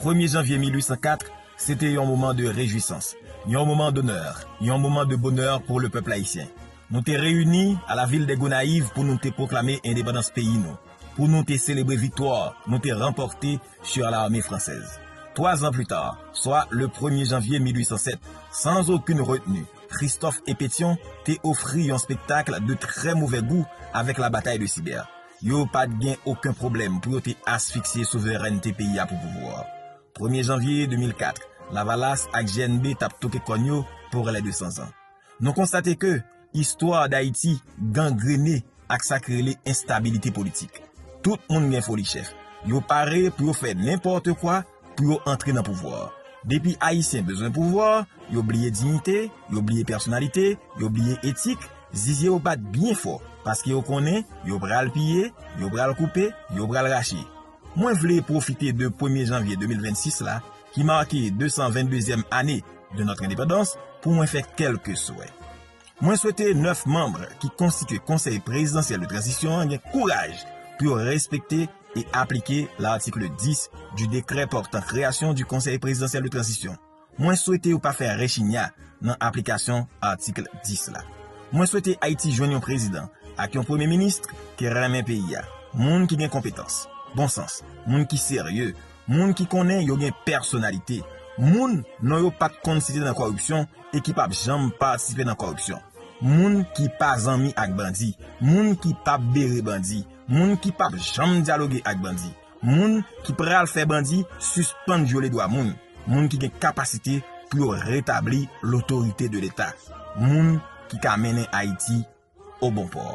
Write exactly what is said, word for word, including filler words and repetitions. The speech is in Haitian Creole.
Premye janvye mil uit san kat, se te yon moman de rejwisans, yon moman donè, yon moman de bonè pou le pèp ayisyen. Nou te reyini a la vil de Gonayiv pou nou te pwoklame endepandans peyi nou, pou nou te selebre viktwa nou te ranpòte sur l'armée française. Twa zan pli ta, swa le premye janvye mil uit san sèt, sans aucune retenue, Christophe et Pétion te ofri yon spektak de trè movè gou avèk la batay de Sibè. Yo pa t gen okenn pwoblèm pou yo te asfiksye souverènte peyi a pou pouvwa. Premye janvye de mil kat, Lavalas ak G N B t ap toke kòn yo pou rele de san zan. Nou konstate ke istwa Dayiti gangrene ak sa k rele enstabilite politik. Tout moun gen foli chèf. Yo pare pou yo fè nenpòt kwa pou yo antre nan pouvwa. Depi Ayisyen bezwen pouvwa, yo bliye diyite, yo bliye pèsonalite, yo bliye etik, zizye yo bat byen fò, paske yo konnen yo pral piye, yo pral koupe, yo pral rache. Mwen vle pwofite de premye janvye de mil vennsis la, ki make de san venndezyèm ane de notre indépendance, pou mwen fè kèlke swè. Mwen swete nèf manm ki konstitye Konsèy Prezidansyèl de Tranzisyon an gen kouraj pou yo respekte e aplike l'article dix du décret portant création du Conseil présidentiel de transition. Mwen swete yo pa fè rechinya nan aplikasyon atik dis la. Mwen swete Ayiti jwenn yon prezidan ak yon premye minis ki renmen peyi a, moun ki gen konpetans, bon sans, moun ki serye, moun ki konnen yo gen pèsonalite, moun non yo pa t konn site nan kòripsyon e ki p ap janm patisipe nan kòripsyon, moun ki pa zanmi ak bandi, moun ki p ap bere bandi, moun ki p ap janm dyaloge ak bandi, moun ki pral fè bandi sispann vyole dwa moun, moun ki gen kapasite pou yo retabli lotorite de Leta, moun ki ka mennen Ayiti o bon pò.